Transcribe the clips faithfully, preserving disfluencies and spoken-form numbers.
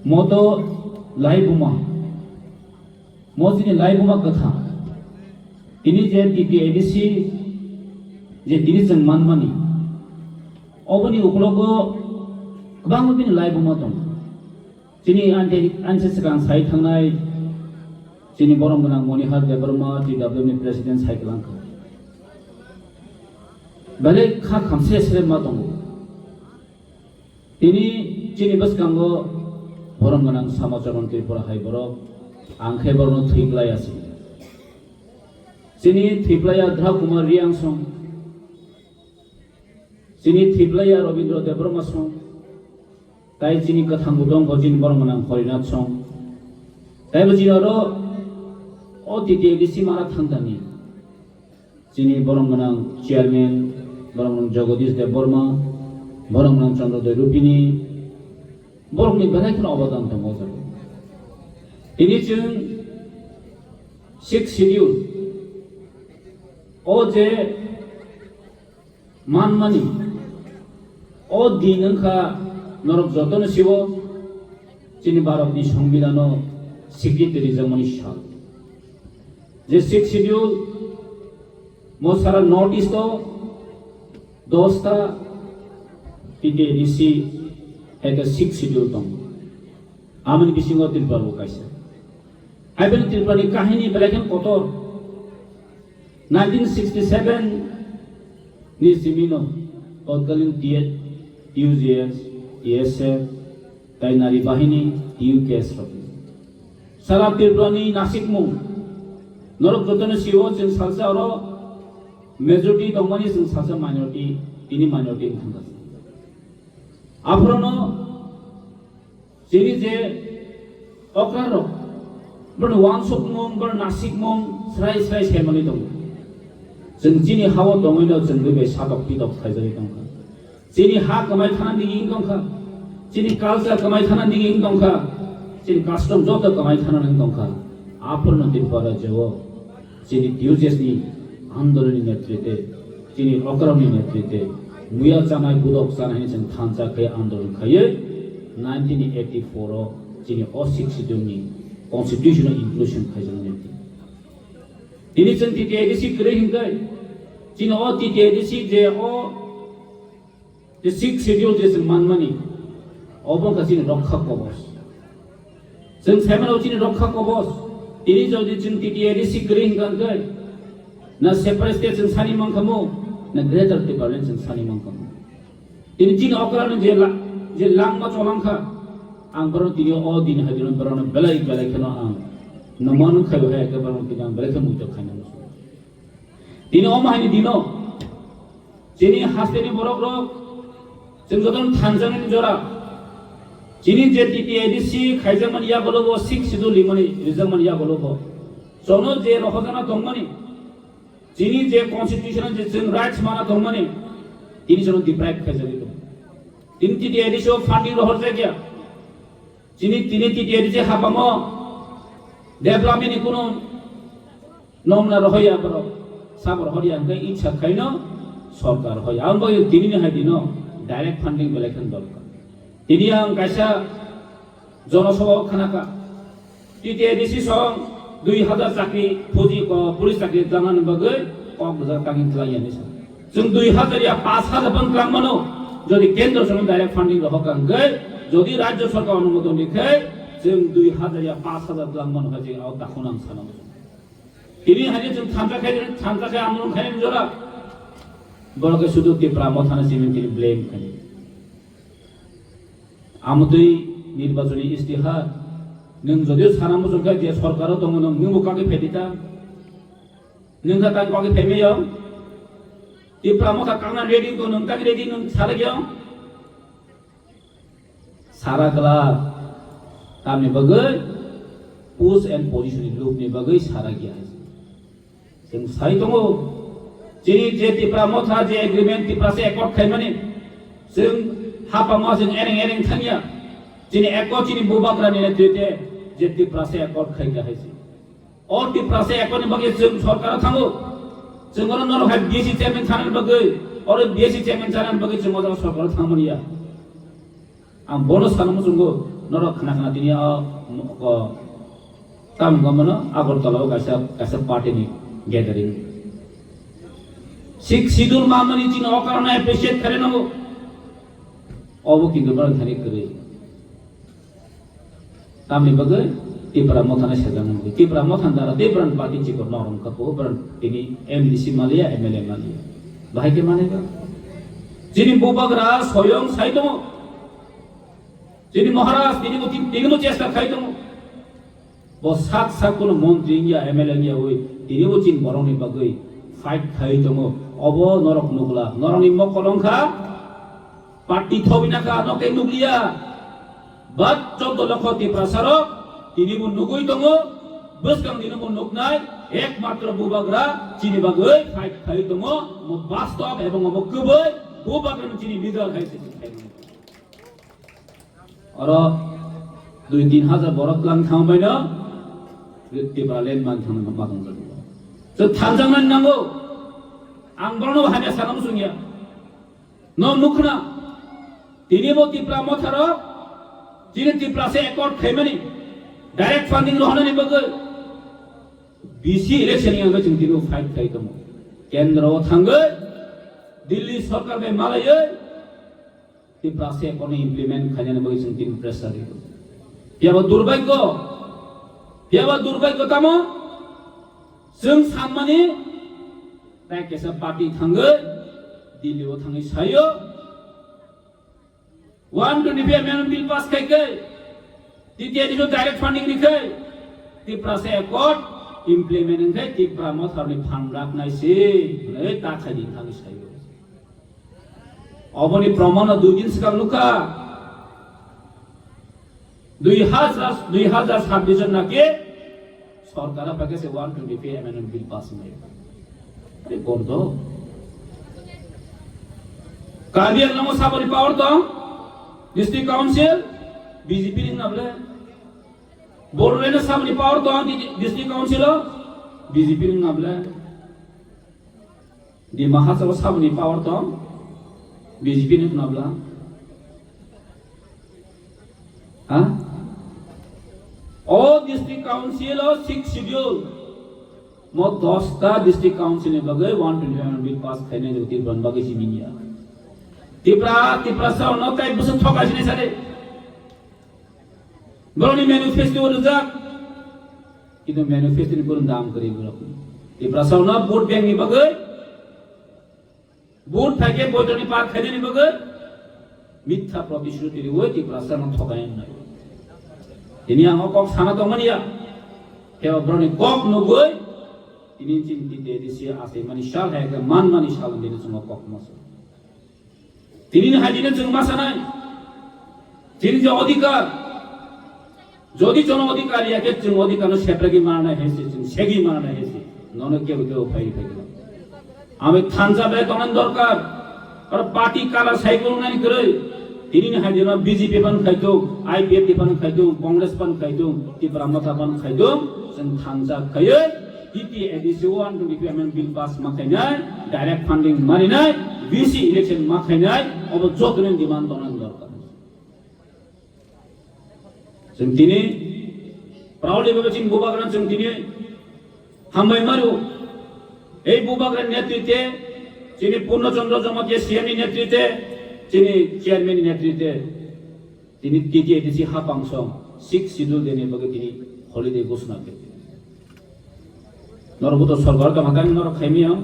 Moto laibuma, mo chini laibuma kwthang. Tini je T T A D C je tini chwng manmani, oboni uklogo kwbangma bini laibuma tongo. Chini anti-, ansi swkang sai thangnai chini borom gwnang Monihar Debbarma, T W M ni president sai kwlangkha. Belai kha khamse sre ma tongo. Tini chini bwskango borom gwnang Samacharan Tripura hai borok, ang khe borokno thwi playa si. Chini thwi playa Dhra Kumar Riang song, chini thwi playa Robindra Debbarma song, tai chini kwthang budong bo chini borom gwnang Horinath song. Tai bo chini oro o T T A D C mara thangtani. Chini borom gwnang chairman, borom gwnang Jagadish Debbarma, borom gwnang Chandrodaya Rupini, borokni belai kheno obodan tongo o jaga. Tini chwng sixth schedule o je manmani, o din wngkha norok jotono siwo chini Bharatni Songbidano sikriti rijak mani sal. Je sixth schedule mo sara North East o dosta T T A D C eke sixth schedule tongo. Amoni bisingo Tripura bo kaisa. Haibeno Tripura ni kahini belai khe kotor. Nineteen sixty seven ni simino totkalin T U J S, T S F, tai nari bahini T U K S rok. Sara Tripura ni nasikmung. Norok jotono siwo chwng salsa oro majority tongmani chwng salsa minority, tini minority wngkha. Aphorono chini je okra rok, borokni wansukmung, borokni nasikmung srai srai saimani tongo. Chwng chini hao tongwino chwng bai bai sadok pidok khaijagwi tongkha. Chini ha kwmai thana nigwi wng tongkha. Chini culture kwmai thana nigwi wng tongkha. Chini custom joto kwmai thana wng tongkha. Aphorono Tripura rajyo o chini T U J S ni andolonni netrite, chini okrarokni netrite, muya chanai, budok chanai hwnwi chwng thansa khe andolon khaiwi nineteen eighty-four o chini o sixth schedule ni constitution o inclusion khaijaknai. Tini chwng T T A D C kwrwi hwnkhe, chini o T T A D C je o je sixth schedule je chwng manmani, obo wngkha chini rokha kobos. Chwng saimano chini rokha kobos. Tini jodi chwng T T A D C kwrwi hwnkha hwnkhe, na separate state chwng sani mankhamu, na greater Tipraland chwng sani mankhamu. Tini chini okrarni je la-, je langma cholangkha, ang borok tini o din hai dino borokno belai belai kheno ang nangma nung khaio hai khe borokno tini ang belai khe muitok khaina muchungo. Tini omo haini dino chini hasteni borok rok chwng jotono thanjaknani jora. Chini je T T A D C khaijakmani yagulo bo sixth schedule rimani rijakmani yagulo bo. Chono je rohorjana tongmani, chini je constitutional je chwng rights mana tongmani, tini chono deprive khaijagwi tongo. Tini T T A D C o funding rohorjakya. Chini tini T T A D C hapamo development ni kunu Nomna rohoya borok, sabo rohoya hwnkhe itsa khaino sorkar rohoya. Ang bagwi tini ni hai dino direct funding belai khe dorkar. Tini ang kaisa jonosabha o khanaka, T T A D C song dui hazar chakri phuji ko police chakri tlangnani bagwi kok bwjak tangwi tlangyani sa. Chwng dui hazar ya paanch hazar phan tlang mano, jodi kendro song direct funding rohok hwnkhe, jodi rajyo sorkar onumoton rikhe, chwng dui hazar ya paanch hazar tlang mano khe je o dakhon ang sana. Tini hai je chwng thansa khai, thansa khai andolon khainani jora. Borok khe sudu Tipra Motha ni simi tini blame khai. Amotwi nirbachoni istihar. Nwng jodio sana muchung khai je sorkaro tongo nwng, nwngbo kagwi phaidi ta. Nwng kha tang kagwi phaimai yo. Tipra Motha kangna ready to nwng tang ready nwng salai yo. Sara glak, tamni bagwi post and position ni lubni bagwi sara giya hai. Chwng sai tongo, chini je Tipra Motha je agreement Tiprasa accord khaimani, chwng hapama chwng ereng ereng thangya, chini accord chini bubagra ni netrite je Tiprasa accord khaikha hai se. O Tiprasa accord ni bagwi chwng sorkaro thango, chwng oro norok hai B S C chairman chanani bagwi, oro B S C chairman chanani bagwi chwng o jaga sorkaro thangmani ya. Ang bono sana muchungo, Norok khna khna tini o, o, tamo wngmano Agartala o kaisa, kaisa party ni gathering. Sixth Schedule manmani chini o karano appreciate khainai nango. Obo kintu norok thani kwrwi. Tamni bagwi Tipra Motha no sejak nang di. Tipra Motha ni dara Tipra ni party chikon norok wngkha, bo borok tini M D C maliya, M L A maliya. Bahai khe manai ba? Chini Bubagra soyong sai tongo. Chini Maharaj tini bo, tini bo chesta khai tongo. Bo sak sak kono montri wngya, M L A wngya oi, tini bo chini borok ni bagwi fight khai tongo. Obo norok nukla, norok ni mokol wngkha. Party thobina kha, nok tei nukliya. But choddo lokho Tiprasa rok tini bo nugwi tongo. Bwskang dino bo nuknai ekmatro Bubagra chini bagwi fight khai tongo. Omo bastob ebong omo kwbwi Bubagra chini leader hai se khai tongo. Oro dui tin hajar borok tlang thang baino Tipraland man thang ma tong jago. So thanjaknani nango. Ang borokno hamya sana muchungya. No nukhna, tini bo Tipra Motha rok, chini Tiprasa accord khaimani, direct funding rohornani bagwi B C election ni wngwi chwng tini bo fight khai tongo. Kendro o thangwi, Delhi sorkar bai malaiwi, Tiprasa accord ni implement khainani bagwi chwng tini pressure rio. Phiya ba durbhagyo, phiya ba durbhagyo tamo, chwng sanmani, tai kaisa party thangwi, Delhi o thangwi saio, One twenty-five amendment bill pass khai khe, T T A D C o direct funding ri khe, Tiprasa accord implement wng khe Tipra Motha ni phan rak nai se, hwnwi ta khai di thangwi saio. Oboni proman no dui din swkang nukha. Dui hajar, dui hajar sabbish o naki sorkar o paikha se one twenty-five amendment bill pass wngmani. Are gordo. Karbi Anglong o saboni power tong, district council, B J P ni wngna bole. Bodoland o saboni power tong, di-, district council o, B J P ni wngna bole. Dima Hasao saboni power tong, B J P ni wngna bole. Ha? O district council o sixth schedule. Mo dosta district council ni bagwi one twenty-five amendment bill pass khainai jagati ban bagwi simi ya. Tipra, Tiprasa no tai busu thoka sini sare. Borokni manifesto o rijak. Kintu manifesto ni kurun dam kwrwi borok. Tiprasa no vote bank ni bagwi Vote phaikhe boitoni par khainani bagwi mitha protishruti riwi Tiprasa no thokai wngnai. Tini ang o kok sana tongmani ya. Kebo borokni kok nugwi tini chini T T A D C achaimani sal hai khe manmani sal bini chwng o kok masa. Tini ni hai dino chwng masanai. Chini je odhikar, jodi jono odhikar ya khe chwng odhikar no sepragi mananai hai se, chwng segi mananai hai se. Nono kebo kebo phai phai. Ami thansa bai tongnani dorkar. Aro party kala sai kulungnani kwrwi. Tini ni hai dino B J P phan khaitung, I P F T phan khaitung, Congress phan khaitung, Tipra Motha phan khaitung, chwng thansa khaiwi T T A D C one twenty-five amendment bill pass ma khainai, direct funding marinai, V C election ma khainai, obo jotoni demand tongnani dorkar. Chwng tini proudly bebo chini Bubagrano chwng tini hambai maro. Ei Bubagrani netritwe, chini Purno Chandra Jamatia C M ni netritwe, chini chairman ni netritwe, tini T T A D C hapang song sixth schedule deni bagwi tini holiday ghosona khe. Norok bo to sorkar tong hakan norok khaimiyang.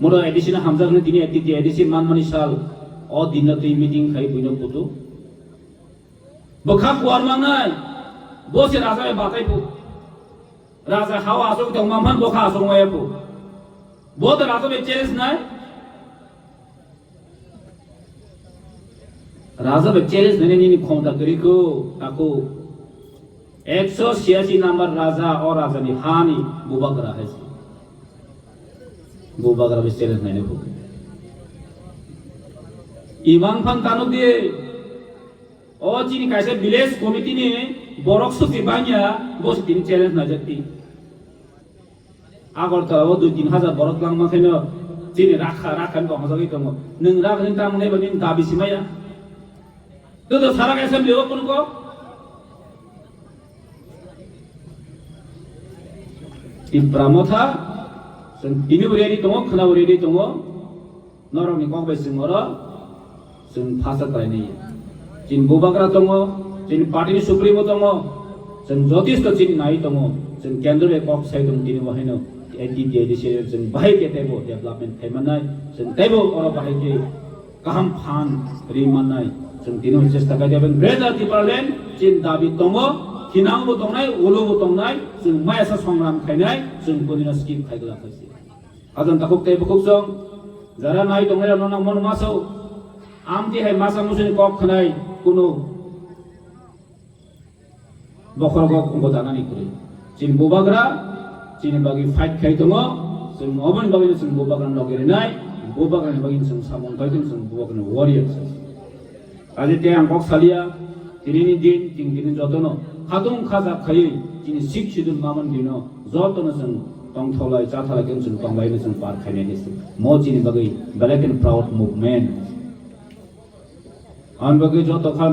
Moro A D C no hamjak hwnwi tini T T A D C manmani sal o dinno twi meeting khai buino kutu. Bwkha kuar mangnai. Bo se raja bai batai phu. Raja hao asok tong mamphan bwkha asok maya phu. Bo to raja bai challenge nai. Raja bai challenge nani nini khomta kwrwi kho, takhuk. Ekso siyasi number raja, o raja ni hani Bubagra hai se. Bubagra bai challenge nani bo. Imang phan tano di, o chini kaisa village committee ni borok susi banya, bo se tini challenge naijak di. Agartala o dui tin hajar borok langma khaino chini rakha, rakha ni tongthok tongo. Nwng rakha ni tamo naiba nini dabi simaya. Joto sara assembly o kunu kok. Tipra Motha, chwng tini bo ready tongo, khwna bo ready tongo. Norokni kok bai chwng oro chwng phacha khlainai. Chini bubagra tongo, chini party ni supremo tongo, chwng jotisto chini nai tongo, chwng kendro bai kok sai tongo tini bo haino A T T I D C chwng bahai khe teibo development khai mannai, chwng teibo oro bahai khe kaham phan ri mannai, chwng tini bo chesta khai tei Greater Tipraland chini dabi tongo, thinang bo tongnai, ulo bo tongnai, chwng maya sa songram khainai, chwng kunino skip khai glak khai se. Adon takhuk tei bukhuk song, jara nai tongnai rok no nang mano maso, amti hai masa musuni kok khnai kunu bokhorok kok wngbo tanani kwrwi. Chini bubagra, chini bagwi fight khai tongo, chwng oboni bagwi chwng bubagra no logi rinai, bubagra ni bagwi chwng samung khai tongo, chwng bubagra ni warriors. Ajai tei ang kok salia, tinini din, chwng tini jotono khatung khajak khaiwi chini Sixth Schedule mamani dino jotono chwng tongtholai, chathalai khe chwng tonglaino chwng par khainai hinwi mo chini bagwi Black and Proud Movement. Ang bagwi joto kha